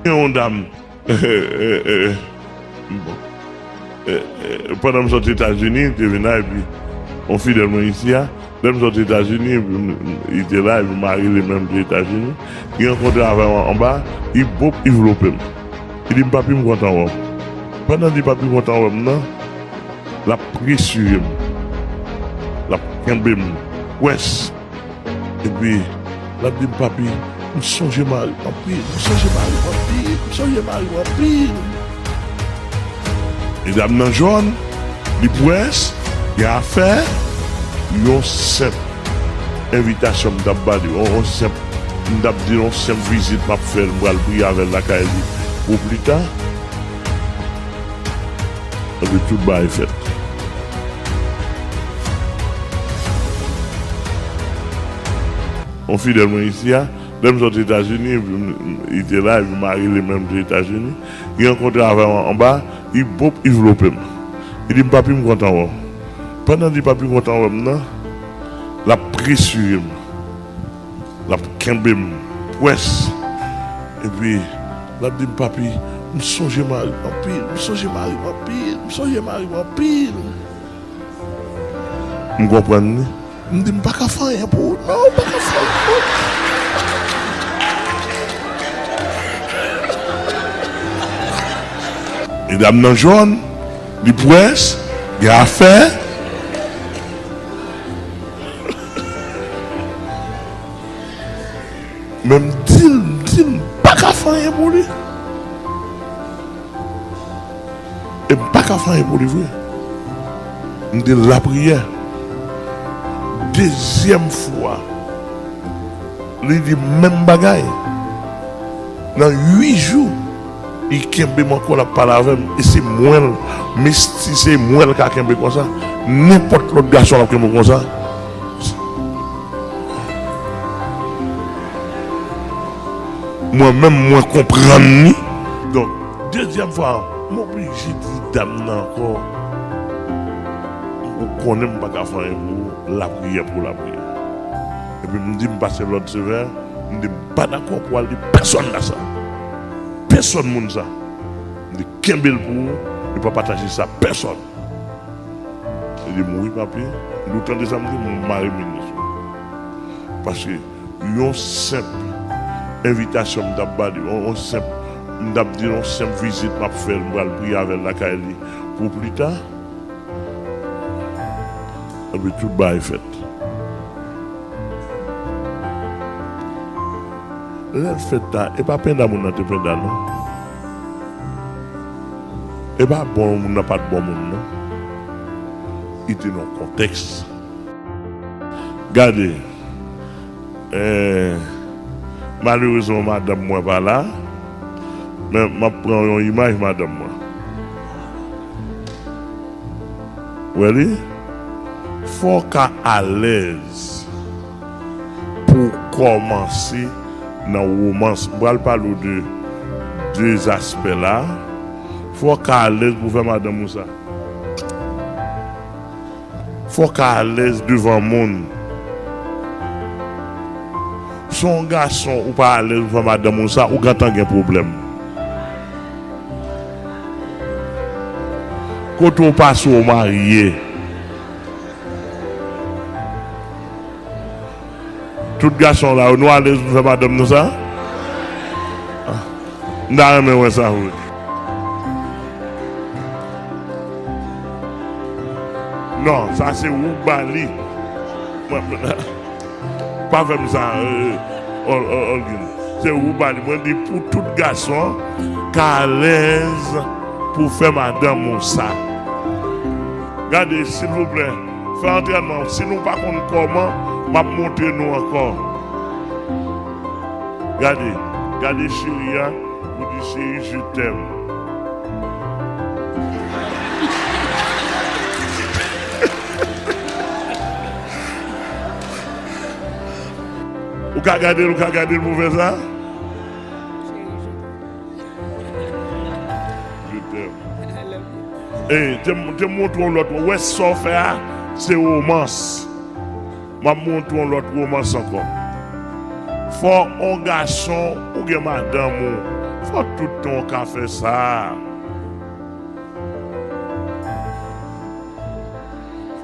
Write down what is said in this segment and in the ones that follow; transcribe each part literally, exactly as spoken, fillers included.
Yon dam, bon, pandan m sot Etazini, m te vin la, epi yon fidèl mwen isi a, lè m sot Etazini, epi m, li te la, epi m ale li menm te Etazini, li rankontre avè m anba, li bop, li vlope m. Li di m, "Papi, m kontan wè w." Pandan li di, "Papi, m kontan wè w" nan, l ap presire m, l ap kenbe m, pwès. Epi, l ap di m, "Papi, m sonje mari m anpil, m sonje mari m anpil, m sonje mari m anpil." Medam nan jòn, li pwès, gen afè, yon senp envitasyon m t ap ba li, yon, yon senp, m t ap di l yon senp vizit m ap fè l, m pral priye avè l lakay li pou pita. Epi tout bagay fèt. Yon fidèl mwen isi a, lè m sot Etazini, epi m, m, li te la, epi m ale li menm te Etazini, li rankontre avè m anba, li bop, li vlope m. Li di m, "Papi, m kontan wè w." Pandan li di, "Papi, m kontan wè w" nan, l ap presire m. L ap kenbe m pwès. Epi, l ap di m, "Papi, m sonje mari m anpil, m sonje mari m anpil, m sonje mari m anpil." M konprann li. M di, "M pa ka fè anyen pou ou, non, m pa ka fè anyen pou ou." Medam nan jòn, li pwès, gen afè. Men m di l, m di l, m pa ka fè anyen pou li. E m pa ka fè anyen pou li vre. M di l lapriyè. Dezyèm fwa, li di menm bagay. Nan uit jou, li kenbe m ankò, l ap pale avè m. E se mwen l, mesi se mwen l ka kenbe konsa. Nenpòt lòt gason l ap kenbe konsa. Mwen menm, mwen konprann li. Donk, dezyèm fwa, m oblije di dam nan ankò, "Ou konnen m pa ka fè anyen pou ou, lapriyè pou lapriyè." Epi m di, m pase lòd sevè, m di, "M pa dakò pou al di pèsonn la sa. Pèsonn moun sa." M di, "Kenbe l pou ou, e pa pataje sa pèsonn." Li di m, "Wi, papi." M di, "Ou tande sa m di w, m mare minis ou." Paske yon senp envitasyon m t ap ba li, yon, yon senp, m t ap di l yon senp vizit m ap fè l, m pral priye avè l lakay li pou pita. Epi tout bagay fèt. Lè l fèt la, e pa penda moun nan te penda, non. E pa bon moun nan pa t bon moun, non. Li te nan kontèks. Gade, eh, malerezman, madanm mwen pa la, men m ap pran yon imaj madanm mwen. Wè li? Fò w ka alèz pou w kòmanse nan womans. M pral pale w de de aspè la. Fò w ka alèz pou w fè madanm ou sa. Fò w ka alèz devan moun. Si w yon gason ou pa alèz pou w fè madanm ou sa, ou gentan gen pwoblèm. Kote w pase w marye. Tout gason la, nou alèz pou fè madanm nou sa? Ah, m ta renmen wè sa vre. Non, sa se ou ba li. Mwen, pa fè m sa, euh, Ol-, Ol-, Olgin. Se ou ba li. Mwen di pou tout gason ka alèz pou fè madanm ou sa. Gade, silvouplè, fè antrènman. Si nou pa konn kòman, m ap montre nou ankò. Gade, gade cheri a, ou di, "Cheri, je t'aime." Ou ka gade l, ou ka gade l pou fè sa? Je t'aime. Ey, te, te montre w lòt, ou wè sa w fè a, se womans. M ap montre w lòt womans ankò. Fò on gason, ou gen madanm ou, Fò tout tan w ka fè sa.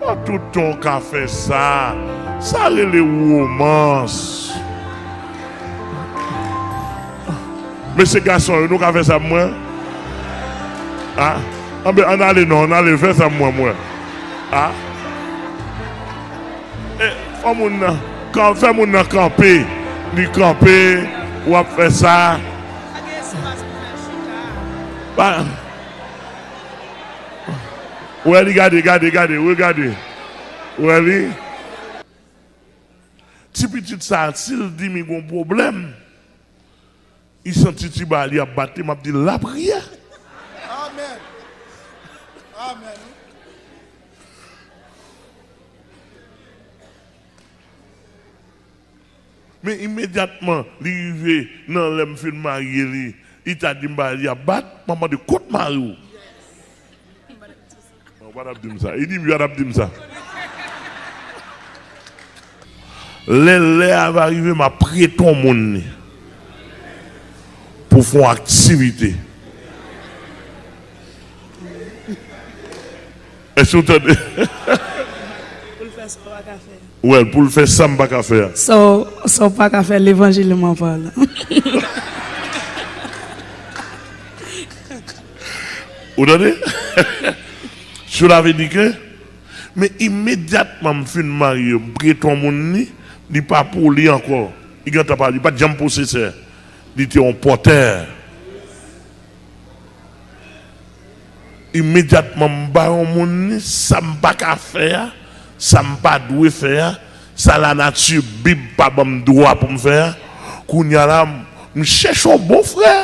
Fò tout tan w ka fè sa. Sa rele womans. Mesye gason yo, nou ka fè sa pou mwen? A? Anben, ann ale non, ann ale, fè sa pou mwen, mwen. A? E, fè moun nan, kan, fè moun nan kanpe. Li kanpe, w ap fè sa. Pa gen espas pou fè chita. Pa, wè li, gade, gade, gade, regade. Wè li. Ti pitit sa, si l di m li gon pwoblèm, li santi ti ba li ap bat li, m ap di l lapriyè. Amèn. Amèn. Men imedyatman li rive nan lè m fin marye li, li ta di m ba li ap bat, m ap mande, kot mari w? Ou pa t ap di m sa. Li di m, yo pa t ap di m sa. Lè, lè a va rive, m ap prete yon moun li pou fè yon aktivite. Èske w tande? Pou l fè sa w pa ka fè. Well, pou l fè sa m pa ka fè a. Sa w, sa w pa ka fè, levanjil m an pale. Ou tande? Cela veut dire que, men imedyatman m fin marye, m prete yon moun li, li pa pou li ankò. Li gentan pa, li pa t janm posesè. Li te yon pòtè. Imedyatman m ba yon moun li, sa m pa ka fè a, sa m pa dwe fè a, sa lanati, Bib pa ban m dwa pou m fè a, kounye a la, m, m chèche yon bon frè,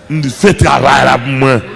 m di, fè travay la pou mwen.